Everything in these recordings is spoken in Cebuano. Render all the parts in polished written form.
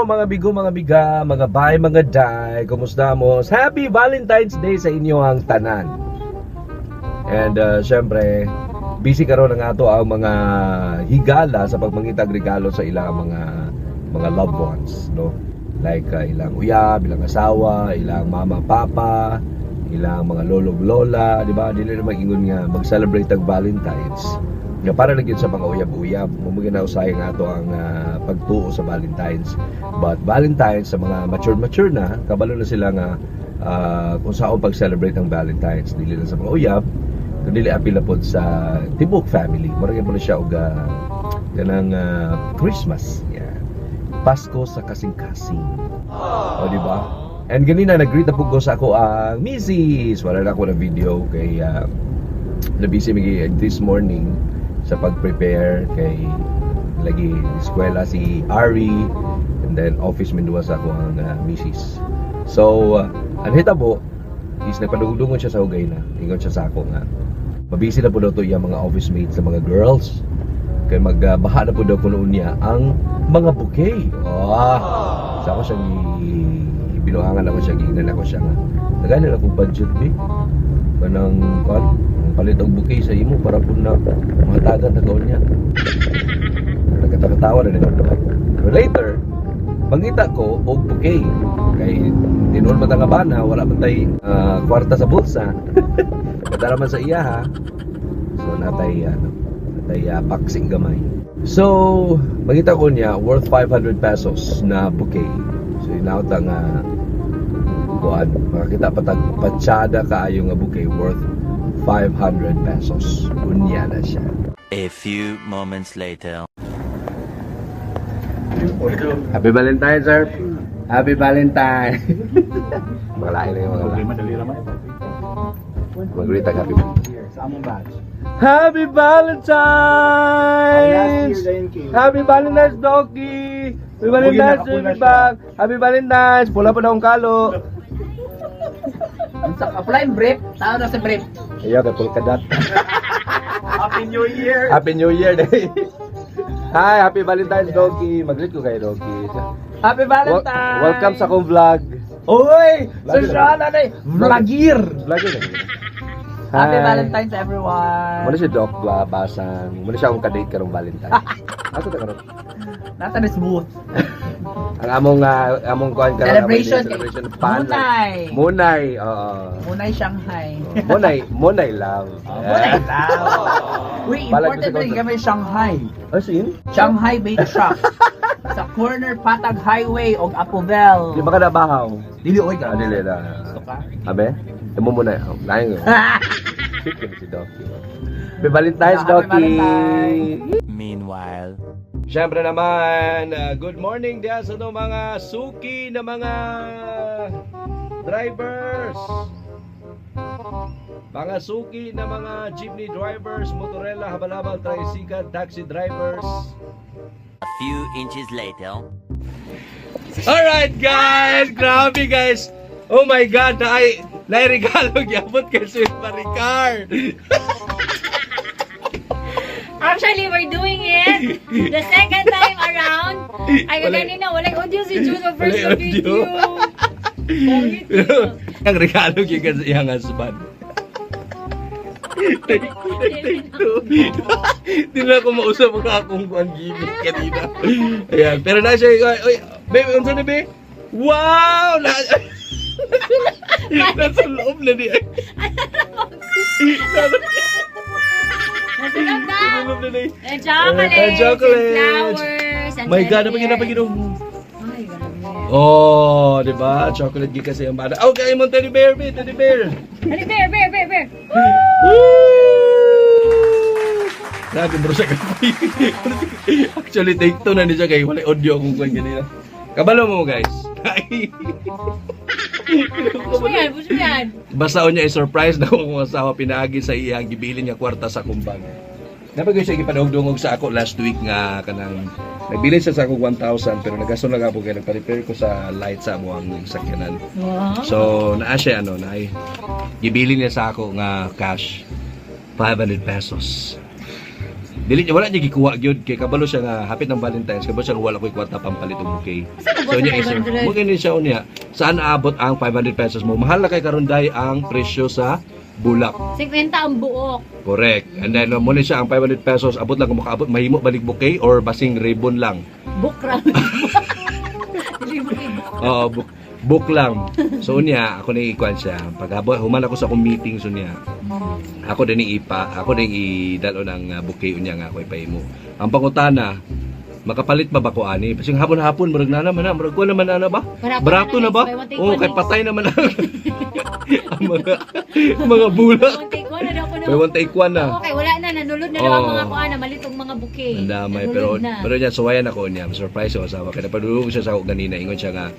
Hello mga bigo, mga biga, mga bay, mga day. Kumusta mo? Happy Valentine's Day sa inyo ang tanan. And syempre, busy karon ang ato ang mga higala sa pagmangitag regalo sa ilang mga loved ones, no? Like ilang uyab, ilang asawa, ilang mama, papa, ilang mga lolo, lola, di ba? Dili na mag-ingon nga mag-celebrate ang Valentine's. Nga para lang yun sa mga uyab-uyab. Mao na usahay nga ato ang pagtuo sa Valentine's. But Valentine's sa mga mature-mature na, kabalo na sila nga kung saan pag-celebrate ang Valentine's. Dili lang sa mga uyab, kundi apil na pod sa tibok family. Mura gyud po na siya og kanang Christmas. Yeah. Pasko sa kasing-kasing. O, di ba? And ganina nag-greet na po ko sa ako ang misis. Wala na ako na video kay na busy mi this morning sa pag-prepare kay lagi eskwela si Ari and then office minduwa sa ako ang misis. So, ang hitabo is nagpadugdungon siya sa hugay na. Ingon siya sa ako nga mabisi na po daw to iya mga office mates sa mga girls. Kay magbaha na po daw kuno niya ang mga bouquet. Oh, sa ako siya binuhangan ako siya, giingnan ako siya nga. Nagana na akong budget bi. Kanang kuan, palit og bouquet sa imo para po na mahatagan ta kaon niya. Nagkatawa na nito. Pero later, mangita ko og bouquet. Kay tinuod man ta nga bana, wala man tay kwarta sa bulsa. Kadara man sa iya ha. So natay ano, natay paksing gamay. So, mangita ko niya worth 500 pesos na bouquet. So inawta nga kuan, makakita pa tag patsada kaayo nga bouquet worth 500 pesos. Unya na siya. A few moments later. Happy Valentine, sir. Happy Valentine. Mga lain na yung mga lain. Madali raman. Mag-greet ang happy Sa among batch. Happy Last Valentine's! year din kay. Happy Valentine's, Doki! Happy Valentine's, nakapula Baby siya. Bang! Happy Valentine's! Pula pa na akong kalo. Sa apply brief, tao na sa brief. Ayaw, kay polka dot. Happy New Year! Happy New Year, day! Hi, Happy Valentine's, Doki! Mag-greet ko kay Doki. Happy Valentine's! Welcome sa akong vlog. Uy! Sa Vlogger. siya na vlogger! Vlogger na. Happy Hi. Valentine's, everyone! Muna si Doc ba, basang. Muna siya akong kadate karong Valentine. Ato ta karon. Nasa na smooth. Ang among kuan karon Celebration. Celebration pan. Munay. Munay, oo. Munay Shanghai. Munay, Munay love. Munay love. Uy, Balag important ko sa rin kami Shanghai. Oh, sin? Shanghai Bake Shop. Sa corner Patag Highway og Apovel. Di ba ka nabahaw? Dili oy Ah, dili na. Gusto ka? Abe? Imo muna. Oh, lain ko. Sweet kami si Doki. Happy Valentine's, Happy Doki! Valentine's. Meanwhile. Siyempre naman, good morning diyan sa itong mga suki na mga drivers. Mga suki na mga jeepney drivers, motorela, habalabal, tricycle, taxi drivers. A few inches later. Alright guys, grabe guys. Oh my God, naay naay regalo gyapon kay Sweet Maricar. Actually, we're doing it the second time around. Ay, kanina, walay audio si June sa first Walay video. audio. Pangit yun. Ang regalo gikan sa iyang husband. Take two, take two. Di na ako mausap ang akong kuan gimmick kanina. Ayan, pero na siya, oy, oy, babe, unsa ni be? Wow! Nasa loob na niya. Nasa loob na. Nasa loob na niya. And chocolates, And chocolates. and flowers, and My God, teddy napagin bears. napagin. Ay, grabe. Oh, di ba? Chocolate gikan kasi ang bata. Oh, kaya mo teddy bear, be, teddy bear. Dali, bear, bear, bear, bear. Woo! Grabe bro siya. Actually, take two na ni siya kay wala audio akong kuan ganina. Kabalo mo guys. Push mo yan, push mo yan. Basta niya i-surprise na akong asawa pinaagi sa iyang gibilin nga kwarta sa kumbang. Napag siya gipadugdungog sa ako last week nga kanang nagbilin siya sa ako 1,000 pero nagasto na po kay nagpa-repair ko sa light sa among sakyanan. Wow. So naa siya ano naay gibilin niya sa ako nga cash 500 pesos. Dili niya wala niya gikuha gyud kay kabalo siya nga hapit ng Valentine's, kabalo siya nga wala koy kwarta pampalit og bouquet. Asa So niya nagbuhat isir, sa 500? mo gani siya unya. Saan aabot ang 500 pesos mo? Mahal na kay karon day ang presyo sa bulak. 50 ang buok. Correct. And then mo ni siya ang 500 pesos abot lang kung makaabot mahimo balik bouquet or basing ribbon lang. Book ra. Dili bouquet, book. Oo, book lang. So unya, ako ni ikuan siya. Pag human ako sa akong meeting so niya. Ako din ipa, ako din idalo ng bouquet unya nga ako ipahimo. Ang pangutana, makapalit ba ba ko ani? Kasi hapon-hapon murag na naman na, murag kuan naman na ba? Barato Barato na na ba? na, buy one, take Oo, one, kay eh. patay naman ang ang mga mga bulak. Buy one take one na daw ko na. Buy one take one na. Okay, wala na nanulod na daw ang Oo. mga kuan na malitong mga bouquet. Ang damay Nanulod pero na. pero niya suwayan ako niya. Surprise ako asawa kay napadulong siya sa ako ganina ingon siya nga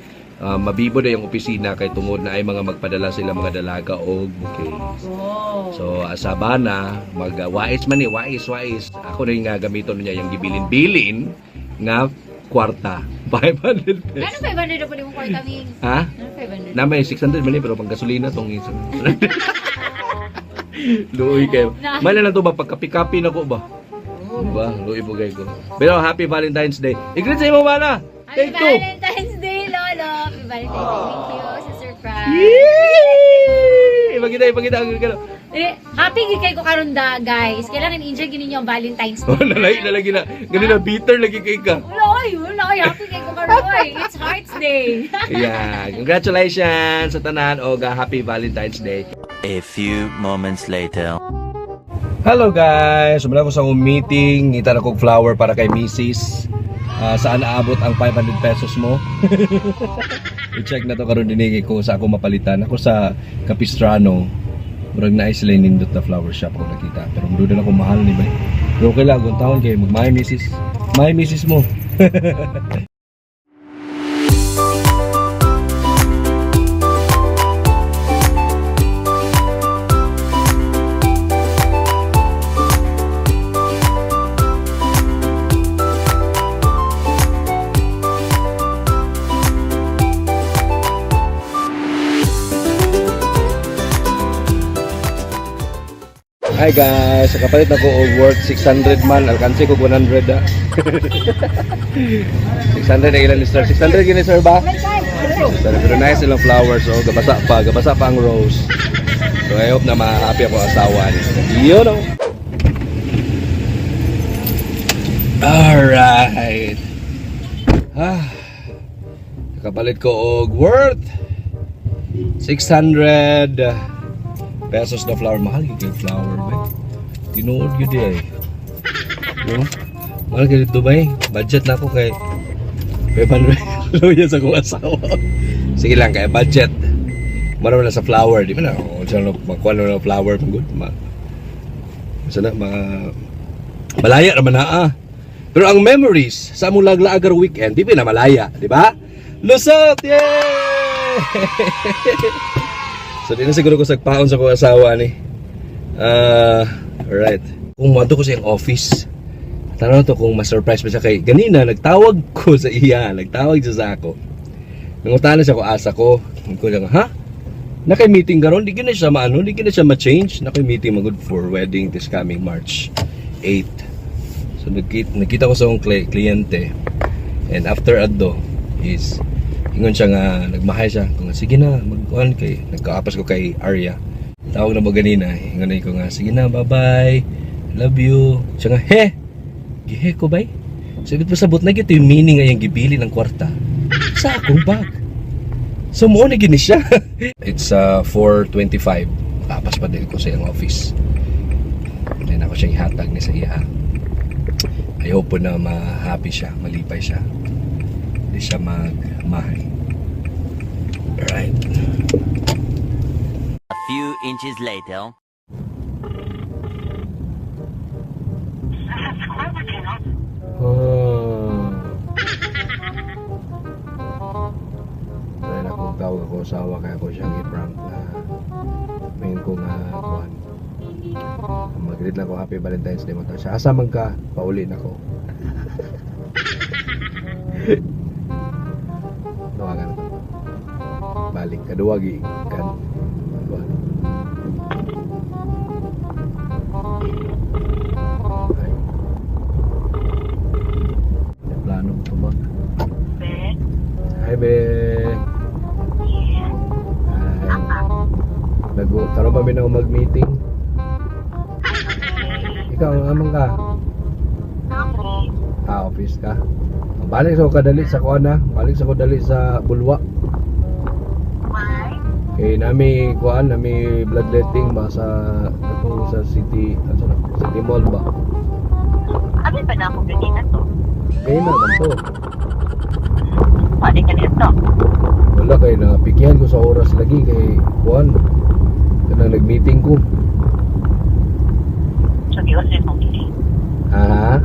mabibo na yung opisina kay tungod na ay mga magpadala sila mga dalaga og bouquet. Oh. So asaba na mag wais man ni wais wais. Ako na yung nga gamiton niya yung gibilin-bilin nga kwarta 500 Ano pesos. 500 na po yung kwarta, Mings? Ha? Ano 500? Na may 600 man ni pero pang gasolina tong isa. Luoy kayo. Na. May lang to ba pagkapi-kapi na ko ba? Diba? Luoy po kayo ko. Pero happy Valentine's Day. I-greet sa imo bana. Happy Take two. Valentine's Day, Lolo! Happy Valentine's Day. Thank you sa surprise. Yay! Ipakita, ipakita ang gano. Eh, happy gid kay ko karon da, guys. Kailangan enjoy gid ninyo ang Valentine's Day. Oh, nalay nalagi na. Ganun na bitter lagi kay ka. Wala oy, wala oy, happy kay ko karon oy. It's Hearts Day. Yeah, congratulations sa tanan og happy Valentine's Day. A few moments later. Hello guys! Sumala ko sa akong meeting. Ngita na kong flower para kay Mrs. Saan naabot ang 500 pesos mo? I-check na to karon dinigi ko sa ako mapalitan. Ako sa Capistrano. Murag na sila yung nindot na flower shop ako nakita. Pero duda na ako mahal ni ba. Pero okay lang, kung taon kayo, mag-my Mrs. My Mrs. mo. Hi guys, sa kapalit ako og worth 600 man, alkanse ko 100 ah. 600 na ilan ni sir? 600 gini sir ba? 600, pero nice silang flowers oh, gabasa pa ang rose. So I hope na ma-happy ako asawa ni. Yun oh. Alright. Ah. Nakapalit ko og worth 600 pesos na flower. Mahal yung kay flower ba? Tinuod yun di ay. No? Mahal kayo dito ba eh? Budget na ako kay 500 luya sa akong asawa. Sige lang, kaya budget. Mara na sa flower. Di ba na? Kung saan makuha na ng flower, good. Ma sana, ma malaya naman na ah. Pero ang memories sa among laglaagar weekend, di ba na malaya, di ba? Lusot! Yay! So di na siguro ko sagpaon sa akong asawa ni. Alright. Kung moadto ko sa iyang office, tanong to kung ma-surprise ba siya kay ganina nagtawag ko sa iya, nagtawag siya sa ako. Nangutana siya ko asa ko. Ko lang, ha? Nakay meeting karon, di gyud na siya maano, di gyud na siya ma-change. Nakay meeting magud for wedding this coming March 8. So nagkita ko sa akong kliyente. And after adto is ingon siya nga nagmahay siya kung sige na magkuan kay nagkaapas ko kay Arya. Tawag na ba ganina? Ingon na ko nga sige na bye-bye. Love you. Siya nga he. Gihe ko bay. So ibig pasabot na gyud yung meaning nga iyang gibili ng kwarta sa akong bag. So mo na gini siya. It's 4:25. Makapas pa din ko sa iyang office. Then ako siyang ihatag ni sa iya. I hope po na ma-happy siya, malipay siya. Hindi siya magmahay. Alright. A few inches later. Oh. Dahil akong tawag ako asawa kaya ako siyang i-prank na ngayon ko nga kuhan. Mag-greet lang ko happy Valentine's Day mo to siya. Asa man ka, pauli na ko. Tawagan ko. Balik kaduwagi kan. Kuhan. Ay. Hi, be. Hi. Nag karon pa mi na mag-meeting. Ikaw, amang ka? Ah, office ka. Balik sa ko kadali sa kuan na. Balik sa ko dali sa Bulwa. Kay nami kuan, nami bloodletting ba sa katong sa city, ano na, City Mall ba? Abi pa na ako ganina to. Kay na man to. Pwede ka nito. Wala kay napikyan ko sa oras lagi kay kuan. Kanang nag-meeting ko. So, di na mong meeting. Ha?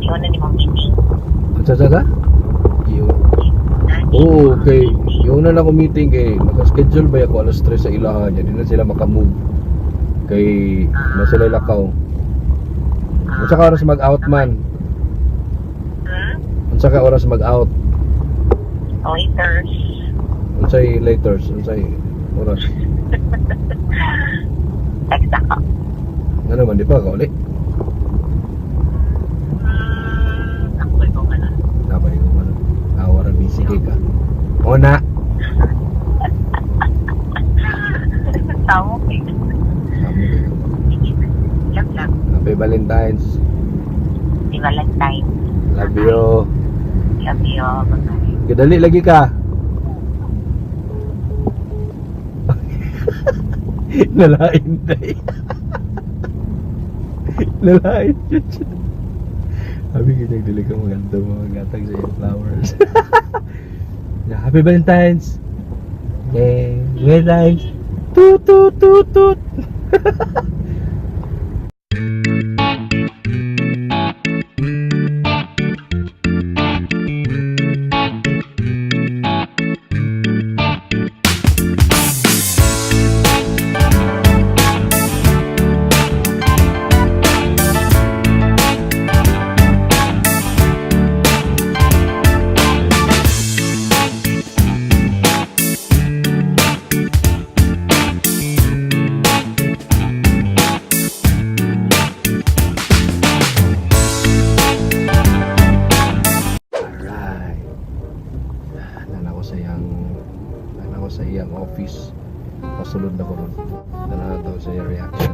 Di na ni mong meeting. Sa sa sa? Yun. Oo, kay yun na lang ako meeting kay naka-schedule ba ako alas 3 sa ilahan niya. Di na sila makamove. Kay na sila lakaw. Unsa ka oras mag-out man? Hmm? Unsa ka oras mag-out? Later. Unsay laters? Unsay oras? Text ako. Ano man di pa ka uli? Ako ko nga na. Nabay ko man. Awara busy kay ka. Ona. Tawo kay. Amo kay ka. Sige. Love, love. Happy Valentine's. Di Valentine. Love you. Love you. Bye-bye. Kadali lagi ka. Nalain day. Nalain siya. Sabi ko niya, dili ka maganda mga gatag sa iyong flowers. Yeah, Happy Valentine's! Yay! Valentine's! Toot toot toot toot! Alright. Nana ko sa iyang office. Pasulod na ko ron. Nana daw sa iyang reaction.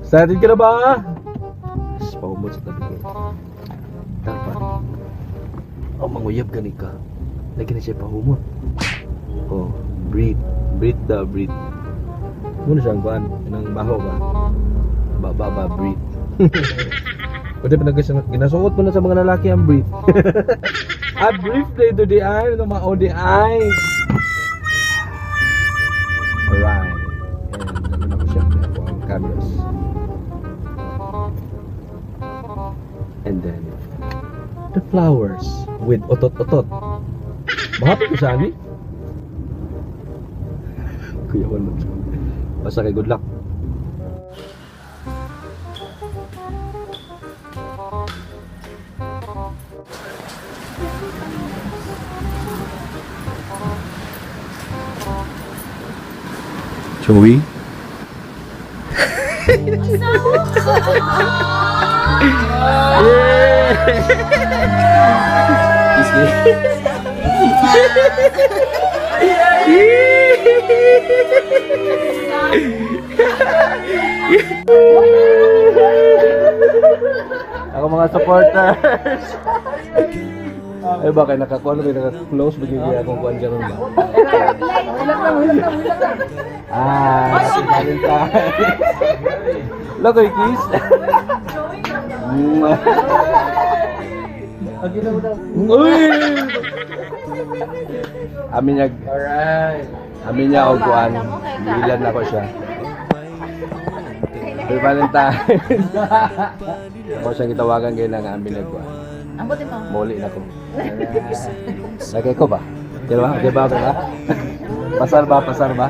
Excited ka na ba? Mas paumot sa tabi ko. Dapat. Oh, manguyab gani ka. Lagi na siya pahumot. Oh, breathe. Breathe daw, breathe. Muna siyang kuan. Nang baho ba? Ba, ba, ba, breathe. Pwede pa ginasuot mo na sa mga lalaki ang brief. A brief day to the eye, no mao the eye. Alright. And ano na ko syempre ako ang cameras. And then the flowers with otot-otot. Mahapit ko sa ani. Kuya ko lang. Basta kay good luck. Joey? Ako mga supporters. Ay ba kay nakakuha na naka-close bigay kaya akong kuan karon ba? Ah, happy Valentine's. Lokoy kiss. Uy! Amin niya. Alright. Amin niya og kuan. Gilan ako siya. Happy Valentine's. Ako siyang gitawagan kayo ng amin niya kuan. Ang buti mo. Muli na ko. Lagay ko ba? Di ba? Di ba? Di ba? Pasar ba? Pasar ba?